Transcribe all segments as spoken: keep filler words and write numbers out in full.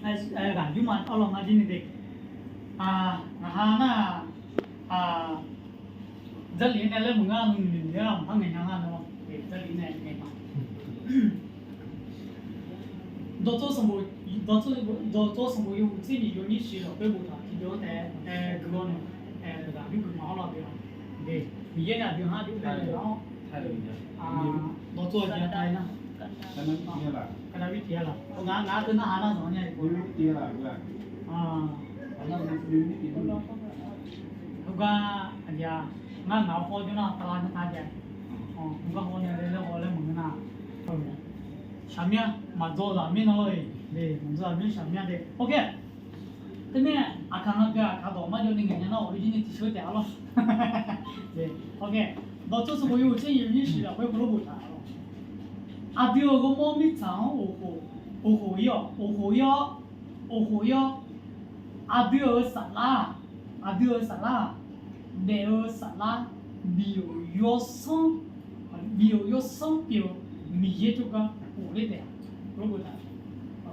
Ghaq yurma arlawq ngar jir ni de. Ngaq ha nar-aq, Jarlif nae laer meuq ngar nuinoeq noeq-aer maqpar ngaeq nya ngar nae lawr. Jarlif nae ngaeq ma. Dawqtsov sanqbof, dawqtsov sanqbof yawhuiq tser nyiq yawnyir shif lafkhoer boftaq tiqjawr-anr taef-aer guiqlanq nae ghaq yurgeuf ma arlawq de. Miqyaer nae aqdui-anr aqjox bae naeq-awr, dawqtsov aqjeq-anr tae nar, kadavi tiq ya laf, ngaq ngaq-anr teu narhaq nar zanq-anr nya-a. Heugar aqjeq-aq, ngar ngaq-anr hawr jawr nar tala nar taq jav. Heugar hawr nae laer laer haw laer maqngeur nar, shaqmir-a, maqdzaw zaq mir nar lawr-eq, maqdzaw zaq mir shaqmir-a de. Teumirnae aqkaq nga geu aqkaq dawq marjawv ni ngaeq nya nar-awq, oejir ni tiqsheuq taef-a lawr. Dawqtsov sanqbof yawhuiq tser nyiq yawnyir shif lafkhoer heulof boftaq-a lawr. Aqdui-euq ghawrmawr mirtsaq-anr ghof-ir-awq, ghof-ir-awr, ghof-ir-awr, aqdui-euq saflar-aq, aqdui-euq saflar-aq, daef-eu saflar bif-euq yawsanr, bif-euq yawsanr pyeuf-eu Miqyaer jawrgar ghofler taef-a.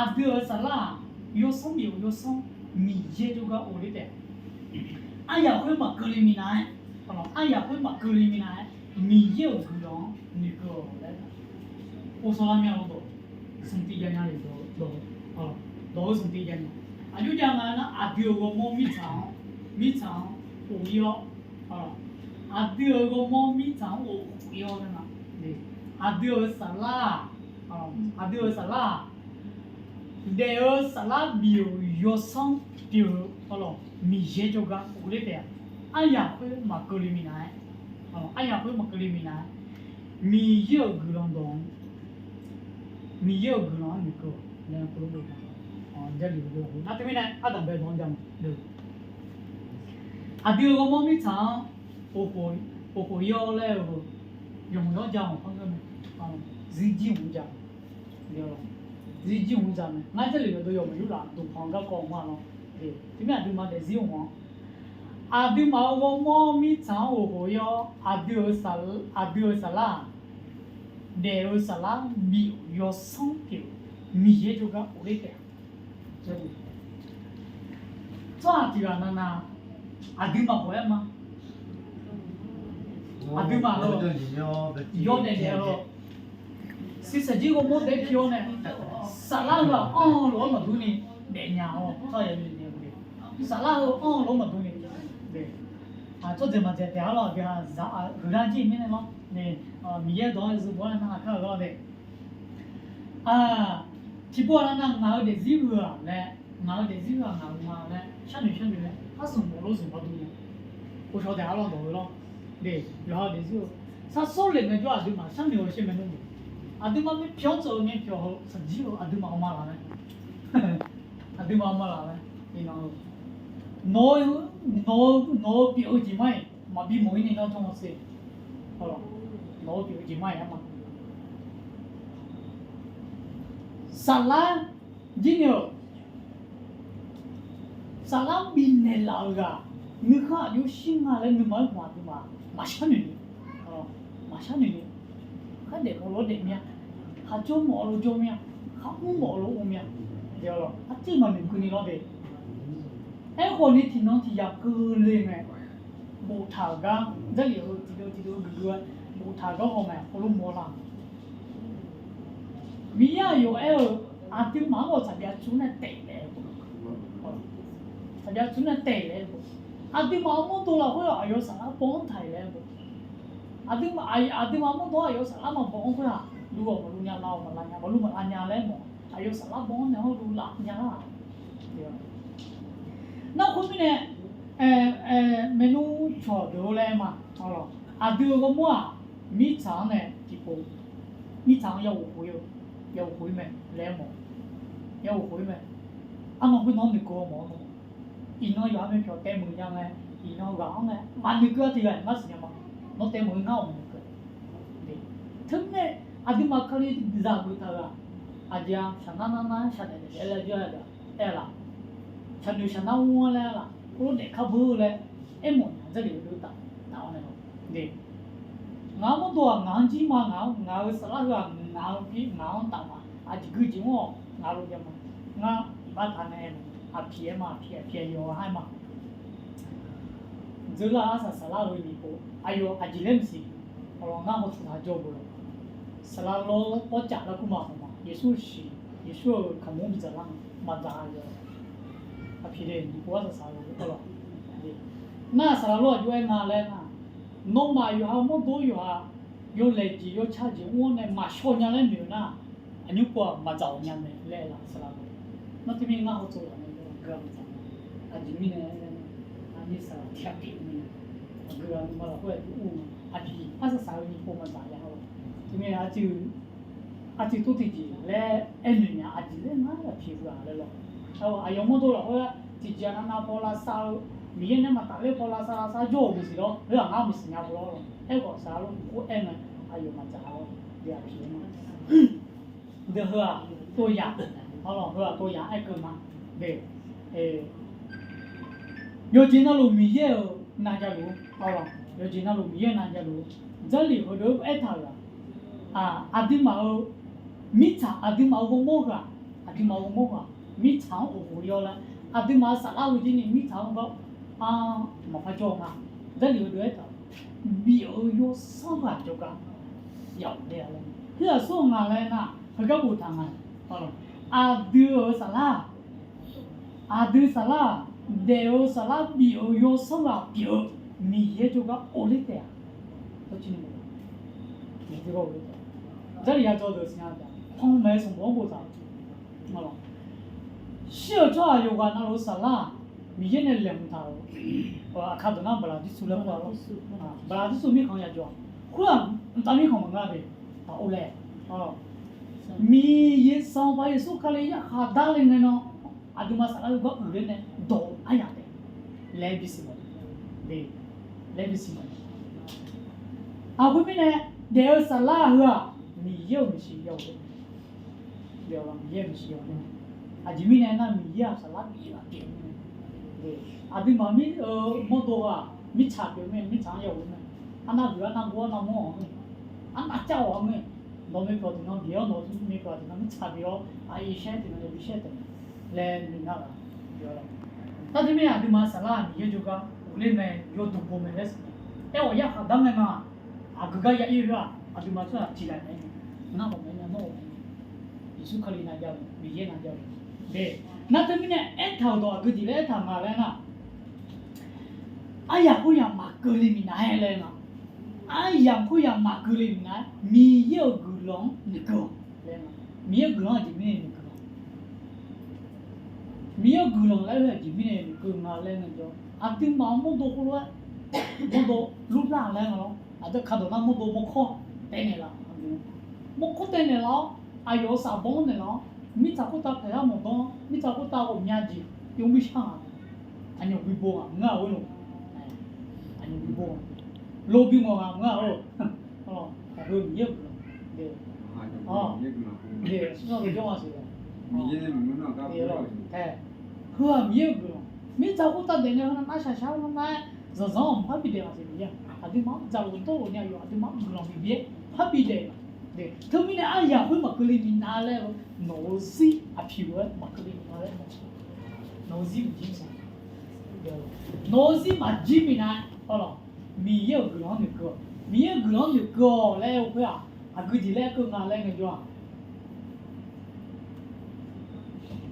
Aqdui-euq saflar-aq, yawsanr bif-euq yawsanr Miqyaer jawrgar ghofler taef-a. Aryaq khoer maqkeuvle minav-aer, aryaq khoer maqkeuvle minav-aer, Miqyaer-euq guiqlanq-anr noeqkeuv-awq laer, โฆษณา mya-eu dawq smq tiv jav nya-eu dawq, dawq-eu smq tiv jav nya. Aqjox jav nga nar, aqdui-euq ghawrmawr mirtsaq-anr, mirtsaq-anr ghof-ir-awr, aqdui-euq ghawrmawr mirtsaq-anr ghof-ir-awr nar, aqdui-euq saflar-aq, aqdui-euq saflar-aq, daef-eu saflar bif-euq yawsanr pyeuf-eu arlawq Miqyaer jawrgar ghofler taef-a. Aryaq khoer maqkeuvle minav-aer, aryaq khoer maqkeuvle minav-aer, Miqyaer-euq guiqlanq dawq-anr, Miqyaer-euq guiqlanq-anr noeqkeuv-awq laer, Jarlif-eu dawq-anr nar teumirnae ardanqbae dawq-anr ja ma. Aqdui-euq ghawrmawr mirtsaq-anr ghof-ir-awr laer-eu heu, yawqmawq yawr ja-awq par ngeur mae, zirjir hmq ja, zirjir hmq ja mae. Ngar Jarlif-eu dawq yawqmawq yur laf dmqpanq garkawv hmq-a lawr. Teumirnae aqduimaf daefzir hmq-anr, aqduimaf-euq ghawrmawr mirtsaq-anr ghof-ir-awr, aqdui-euq saflar-aq, daef-eu saflar bif-euq yawsanr pyeuf-eu Miqyaer jawrgar ghofler taef-a. Tsawrhaq tiq ghaq navnav aqduimaf khawf-aer ma. Aqduimaf-euq yawdaef daef-eu siqsaqjir ghawrmawr daef pi-awr nae, saflar heu-aq anr-eu lof-aer maqdur ni daefnya-awr, saflar heu anr-eu lof-aer maqdur ni, tsawrjeuq maqdzaeq taef-a lawr. Aqdui-aq zaq huiqlar jir mirnae lawr, Miqyaer dawq-anr zeu bawr-aer nar aqkar-euq lawr de. Tiqpov aqnav nar ngaq-eu daefzir heu-aq laer, ngaq-eu daefzir heu-aq ngaq-eu ma laer sharnoeq sharnoeq-aer arsmq mawf lof zmq bawr dur nya. Povshaw taef-a lawr dawq-eu lawr. De, yawqha-eu daefzir-eu sarsor lef ngaejawr aqduimaf sharnoeq-eu sher maernmr-eu, aqduimaf myavpyawq-anr tsov-eu myavpyawq heu saqjir-eu aqduimaf-eu ma laf laer, aqduimaf-eu ma laf laer, iqnan-eu nawq-eu, nawq-eu pyeuf-eu jeq mar-iq maqbi mawf-ir ni nar jawr-a ser. Nawq-eu pyeuf-eu jeq mar-iq arma. Saflar jir ni-euq saflar bifnaeq laf-euq ghaq nuikhanr aqjox shir nga laer nuima-aer hmq aqduimaf maqshar noeq ni, maqshar noeq ni, khardaef mawf lof-aer daef mir-a, khaqjawr mawf lof jawr mir-a, khaqmr mawf lof mr mir-a, arciv maqnoeq keuvni lawr de. Aerkhawf ni tiqnan tiqyaq keuvle ngae, boftaq-euq gar, Jarlif heu tiqdeuv tiqdeuv geuf geuf-aer boftaq-euq gar haw ngae, heulof mawrlar-a. Miqyaer aqyawf aer-eu, aqduimaf-anr khawf saqbyav tsov nae taef laer, saqbyav tsov nae taef laer, aqduimaf-euq mawrdo lafkhoer aqyawf saflar baw-anr taq-iq laer, aqduimaf, aqduimaf-euq mawrdo-anr aqyawf saflar maqbaw-anr khoer-aq, luv-awq maqluv nya, lav-awq maqlav nya, maqluv maqlav nya laer mawf, aqyawf saflar baw-anr nae-anr luv lav nya lar-aq. Nar khoermirnae, maernmr cawq deuq-eu laer ma, aqdui-euq ghawrmawr-aq, mirtsaq-anr nae tiqpov, mirtsaq-anr ya ghof khof-ir-eu, ya ghof khof-ir mae laer mawf, ya ghof khof-ir mae. Arnan khoernan-anr noeqkeuv-awr mawf-awr nae, iqnan yawqha myavpyawq taef muiq nya ngae, iqnan ghaq-anr nae maqnoeqkeuv-a tiq ghaq-iq ngar siqnya ma. Nawr taef muiq-eu ngar-awq maqnoeqkeuv. Teumirnae aqduimaf Kali zaq geuf taq-euq-aq, aqjeq-a shaqnar nar nar shaqdaef daef daef laer jawr-a, aer-a laf, shaqnoeq shaqnar mr-anr laer-a laf, khoerlof daef kar beu laer aermawf nya. Jarlif-eu deuq taf, taf-awr nae, ngaq-anr mawrdo-aq ngaq-anr jir ma, ngaq-anr, ngaq-euq saflar heu-aq ngaq-eu pir ngaq-anr taf ma. Aqjeq gui jeq mr-awq ngaq-eu lof jav ma. Ngar iqbax taq nae aer-eu, aqpiq aer ma, aqpiq, aqpiq aqyawf-anr aer ma. Dzeurlar arsaq saflar-eu nyiq pov aqyawf aqjeq laer maqsiq. Awq, ngar hawtaq jawr-eu bof-a. Saflar lawr, lawrcaf larkur ma khawf ma, Yeqsur shiq, Yeqsur-euq kaqmur bidzaq lar maqdzaq-a yawf. Aqpiq dae nyiq pov arsaq saflar-eu lawr. Nar saflar lawr aqjox aer nga laer nar, nawmaf yawqha mawrdo yawqha yawlaeq jeq yawca jeq mr-awr nae maqshawr nya laer noeq-eu nar, aqnymr pov-aq maqdzaq-awq nya mae laer aer laf saflar lawr. Nar teumirnae ngar hawtsov-aq nae gui-a maqdzaq-a. Aqjeq mirnae aer nar, aqnyir saflar tiqghaq pyeuf-eu mirnae, aqgeu ghaq nuima lafkhoer aqjox ur-eu ma. Aqpiq arsaq saq-eu nyiq pov maqdzaq ya lawr. Teumirnae aqcuiv tov tiqjeq laer aernoeq nya, aqjeq laer ngar aqpiq heu-aq laer lawr. Aqyawf mawrdo lafkhoer tiqjeq-aq navnav paw lavsav-eu, Miqyaer nae maqtaf ler paw lavsav lavsav jawr-euq maqsiq lawr. Khoer-aq ngar maqsiq nya paw lawr. Aerkhawf saflar lawr nyiq pov aer mae, aqyawf maqdzaq lawr. Deuq heu-aq, tov yaq, arlawq heu-aq tov yaq aerkeuv ma. Deuq, yawqjeq navluf Miqyaer-euq navjavluf, arlawq yawqjeq navluf Miqyaer-euq navjavluf, Jarlif heudeuq-anr aertaq-euq-aq, aqduimaf-euq mirtsaq, aqduimaf-euq ghawrmawr ghaq, aqduimaf-euq ghawrmawr ghaq, mirtsaq-anr of of-ir-awr laer, aqduimaf-euq saflar-eu jir ni mirtsaq-anr gar-anr maqpar jawr-eu nga. Jarlif heudeuq aertaq-euq, bif-euq yawsanr ghaq jawrgar ya of ler-a laer. Khoer-aq sawr nga laer nar, heugar boftaq nga. Aqdui-euq saflar-aq, aqdui saflar-aq, daef-euq saflar bif-euq yawsanr ghaq pyeuf-eu Miqyaer jawrgar of ler taef-a. Jarlif ya dawr deuq siqnya-a, panmaeq-eu sanqbof-anr boftaq-euq. Shir-euq tsawrhaq yawqghaq navluf-eu saflar-aq, Miqyaer nae laeqhmq taq-euq. Aqkar dawq nar baqlaqdirsuv laer kur-a lawr. Baqlaqdirsuv mirkhanq yajawr-aq, khoer-aq mqtav mirkhanq maqngeur-a de. Taq or laer, Miqyaer Sanqpaq Yeqsur Kali yarkhaq dar le ngae nan, aqduimaf saflar-eu gar uiqler nae dawq-eu aryaq taef laer bisiq mawf, laer bisiq mawf. Aqgeu mirnae, daef-eu saflar heu-aq, Miqyaer-euq maeqshi ya-eu, Miqyaer-euq maeqshi ya-eu. Aqjeq mirnae aernar, Miqyaer-aq saflar bif-eu ghaq pyeuf-eu mirnae, aqduimaf mir-eu mawrdo-aq mirtsaq pyeuf-eu mirnae, mirtsaq-anr ya-eu mirnae, arnav guiq arnav gor arnav mawr-awq mirnae, arnav cav-awq mirnae, nawq-eu myavpyawq tiqnan bif-awr, nawq-eu myavpyawq tiqnan mirtsaq bif-awr, aqyuif shaer tiqnan yabi shaer taef laer noeq nar-aq, nar teumirnae aqduimaf saflar-aq Miqyaer jawrgar of ler mae, yawduq pov mae laer siqnya. Aerkhawf yarkhaq dar ngae nan-aq, aqgeu gar ya ir-eu-aq, aqduimaf tsawrhaq tiqghaq nae-a, ngar ghawqmya nya, nawr ghawqmya nya, Yeqsur Kali navjavluf, Miqyaer navjavluf. Nar teumirnae aertaq-euq dawq aqgeu jeq laer aertaq nga laer nar, aryamq khoeryamq maqkeuv le minav-aer laer nga. Aryamq khoeryamq maqkeuv le minav-aer, Miqyaer-euq guiqlanq-anr noeqkeuv-awq. Miqyaer-euq guiqlanq-anr aqjeq mirnae noeqkeuv-a. Miqyaer-euq guiqlanq laer-eu aqjeq mirnae noeqkeuv nga laer ngaejawr, aqduimaf-anr mawrdo khoerlof-aer, mawrdo lurlar laer nga lawr. Aqdui kaqdawq nar mawrdo mawrkawr taevnaeq laf, mawrkawr taevnaeq laf-awr, aqyawf-euq safbanr-anr naeqlaf-awr, mirtsaq khoertav paeqlar mawqdanr, mirtsaq khoertav ghawqmya jeq yawmuir shar nga. Aqnyaf bi bo ghaq maqngeur-a, aqnyaf bi bo ghaq, lo bi mawf ghaq maqngeur-a. Heu Miqyaer-euq guiqlanq, heu-aq Miqyaer-euq guiqlanq. Mirtsaq khoertav daef ngae heu nav nar shaqshaq-aer nar nar-aer zanqzanq-anr mq parbi daef-a siq Miqyaer-aq. Aqduimaf-anr dzaqlof dawrlof ni aqyawf aqduimaf-anr guiqlanq bibir-aer parbi daef. Teumirnae aryamq khoer maqkeuv le minav laer-eu, nawq-eu zir aqpiq-aer maqkeuv le minav laer, nawq-eu zir maqjir minav, nawq-eu zir maqjir minav-aer, Miqyaer-euq guiqlanq-anr noeqkeuv-awq. Miqyaer-euq guiqlanq-anr noeqkeuv-awq laer-eu khoer-aq, aqgeu jeq laer aer keuv nga laer ngaejawr-aq,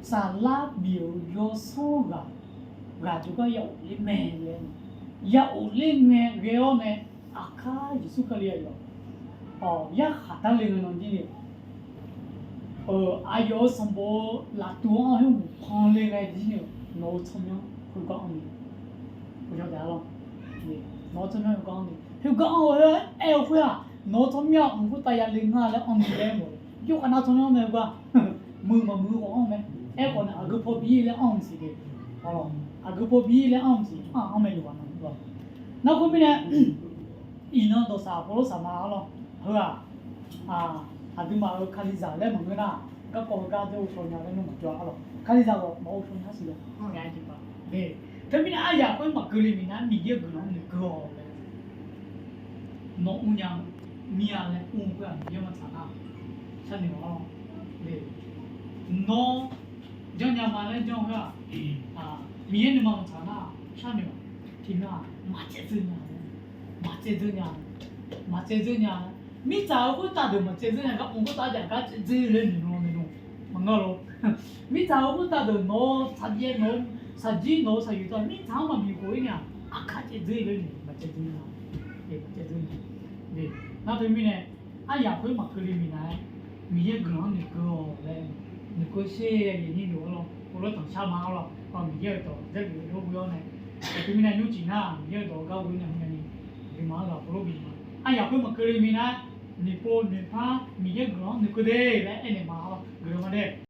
saflar bif-euq yawsanr ghaq, ghaq jawrgar ya of ler mae laer, ya of ler ngae ghae-awr nae, aqkar Yeqsur Kali aqyawf yarkhaq dar le ngae nan jir ni, aqyawf-euq sanqbof-eu laftuv-anr heulof-aer mqpan le ngae jir ni, nawq-eu tsawrmyanr khoergar anr ni, nawq-eu tsawrmyanr khoergar anr ni, khoergar anr-eu aer-eu khoer-aq, nawq-eu tsawrmyanr mq khoertav ya le ngar laer anr ni laer mawf-eu. Yawkhav nav tsawrmyanr mae heugar, muiq maqmuiq khawf anr mae. Aerkhawf nae aqgeu paw bi-ir laer anr-eu maqsiq de. Aqgeu paw bi-ir laer anr-eu maqsiq, anr-aq anr mae yawqghaq navluf-aq. Nar khoermirnae, iqnan dawqsaq pawlor saq ma arlawr. Heu-aq, aqduimaf-euq Kalizaq laer maqngeur nar, garkawv heugar deuq ghovshaw nya laer nmr maqjawr arlawr. Kalizaq ghawq maqghovshaw nya siq lawq. Teumirnae aryamq khoer maqkeuv le minav-aer Miqyaer-euq guiqlanq-anr noeqkeuv-awq laer, nawr mrnya mir-a laer mr-eu khoer-aq Miqyaer-anr maqtsaq nar, sharnoeq-awq. Nawr Janrnya ma laer janr-eu khoer-aq, Miqyaer nuima maqtsaq nar sharnoeq-aq, tiqnan-aq maqcaev dzeur nya, maqcaev dzeur nya, maqcaev dzeur nya. Mirtsaq-euq khoertav deuq maqcaev dzeur nya, garkawv khoertav-aq gar caev dzeur laer noeq-a, noeq-a, maqngeur lor. Mirtsaq-euq khoertav deuq nawq-eu saqbyaev nawq-eu saqjir nawq-eu saqyoeq taq mirtsaq-anr maqbi khof-ir nya, aqkar caev dzeur laer noeq, maqcaev dzeur nya, maqcaev dzeur nya. Nar teumirnae aryaq khoer maqkeuv le minav-aer Miqyaer guiqlanq-anr noeqkeuv-awq laer noeqkeuv sher-a. Yaeqnyir deuq-anr lawr, heulof tanqshar ma-anr lawr, Miqyaer-euq dawq dzaerluf-eu lof ghoe-awr nae, teumirnae nymrcif nar Miqyaer-euq dawq-eu gar ghoe-awr nae heunav ni aqduimaf-anr ghaq heulof bif ma. Aryaq khoer maqkeuv le minav-aer noeqpov noeqpar Miqyaer guiqlanq-anr noeqkeuv de laer aernaeq ma-awr guiqlanq ma de.